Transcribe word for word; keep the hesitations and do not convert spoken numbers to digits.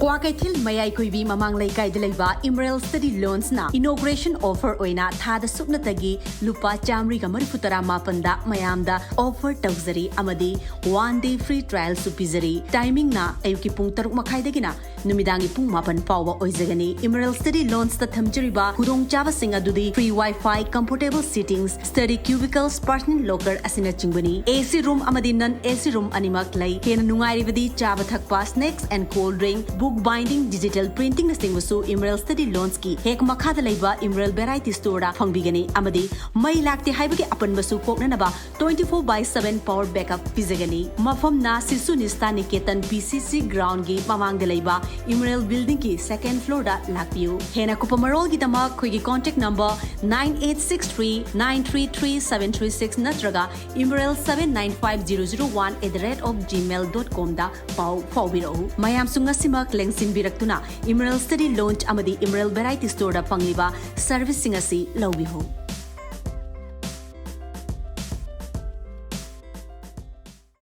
ꯀ꯭ꯋꯥꯀꯩꯊꯦꯜ ꯃꯌꯥꯏ ꯀꯣꯏꯕꯤ ꯃꯃꯥꯡ ꯂꯩꯀꯥꯏꯗ ꯂꯩꯕ Emerald Study Lounge ꯅ inauguration offer ꯑꯣꯏꯅ ꯊꯥꯗ ꯁꯨꯞꯅꯇꯒꯤ ꯂꯨꯄꯥ ꯆꯥꯃꯔꯤꯒ ꯃꯔꯤꯐꯨ ꯇꯔꯥ ꯃꯥꯄꯟꯗ ꯃꯌꯥꯝꯗ offer ꯇꯧꯖꯔꯤ ꯑꯃꯗꯤ one day free trial ꯁꯨ ꯄꯤꯖꯔꯤ꯫ Timing ꯅ ꯑꯌꯨꯛꯀꯤ ꯄꯨꯡ ꯇꯔꯨꯛ ꯃꯈꯥꯏꯗꯒꯤꯅ ꯅꯨꯃꯤꯗꯥꯡꯒꯤ ꯄꯨꯡ ꯃꯥꯄꯟ ꯐꯥꯎꯕ ꯑꯣꯏꯖꯒꯅꯤ꯫ Emerald Study Lounge ꯇ ꯊꯝꯖꯔꯤꯕ ꯈꯨꯗꯣꯡꯆꯥꯕꯁꯤꯡ ꯑꯗꯨꯗꯤ free Wi-Fi, comfortable seatings, study cubicles, personal locker ꯑꯁꯤꯅꯆꯤꯡꯕꯅꯤ꯫ AC room ꯑꯃꯗꯤ non AC room ꯑꯅꯤꯃꯛ ꯂꯩ꯫ ꯍꯦꯟꯅ ꯅꯨꯡꯉꯥꯏꯔꯤꯕꯗꯤ ꯆꯥꯕ ꯊꯛꯄ, snacks and cold drink, book binding, digital printing ꯅꯆꯤꯡꯕꯁꯨ Emerald Study Lounge ꯀꯤ ꯍꯦꯛ ꯃꯈꯥꯗ ꯂꯩꯕ Emerald Variety Store ꯗ ꯐꯪꯕꯤꯒꯅꯤ꯫ ꯑꯃꯗꯤ ꯃꯩ ꯂꯥꯛꯇꯦ ꯍꯥꯏꯕꯒꯤ ꯑꯄꯟꯕꯁꯨ ꯀꯣꯛꯅꯅꯕ twenty four by seven power backup ꯄꯤꯖꯒꯅꯤ꯫ ꯃꯐꯝꯅ ꯁꯤꯁꯨ ꯅꯤꯁꯇꯥ Niketan P C C ground ꯒꯤ ꯃꯃꯥꯡꯗ ꯂꯩꯕ Emerald Building ꯒꯤ second floor ꯗ ꯂꯥꯛꯄꯤꯌꯨ꯫ ꯍꯦꯟꯅ ꯀꯨꯞꯄ ꯃꯔꯣꯜꯒꯤꯗꯃꯛ ꯑꯩꯈꯣꯏꯒꯤ contact number nine eight six three nine three three seven three six ꯅꯠꯇ꯭ꯔꯒ emerald seven nine five zero zero one at the rate of gmail dot com ꯗ ꯄꯥꯎ ꯐꯥꯎꯕꯤꯔꯛꯎ꯫ ꯃꯌꯥꯝꯁꯨ ꯉꯁꯤꯃꯛ ꯂꯦꯡꯁꯤꯟꯕꯤꯔꯛꯇꯨꯅ Emerald Study Lounge ꯑꯃꯗꯤ Emerald Variety Store ꯗ ꯐꯪꯂꯤꯕ service ꯁꯤꯡ ꯑꯁꯤ ꯂꯧꯕꯤꯌꯨ꯫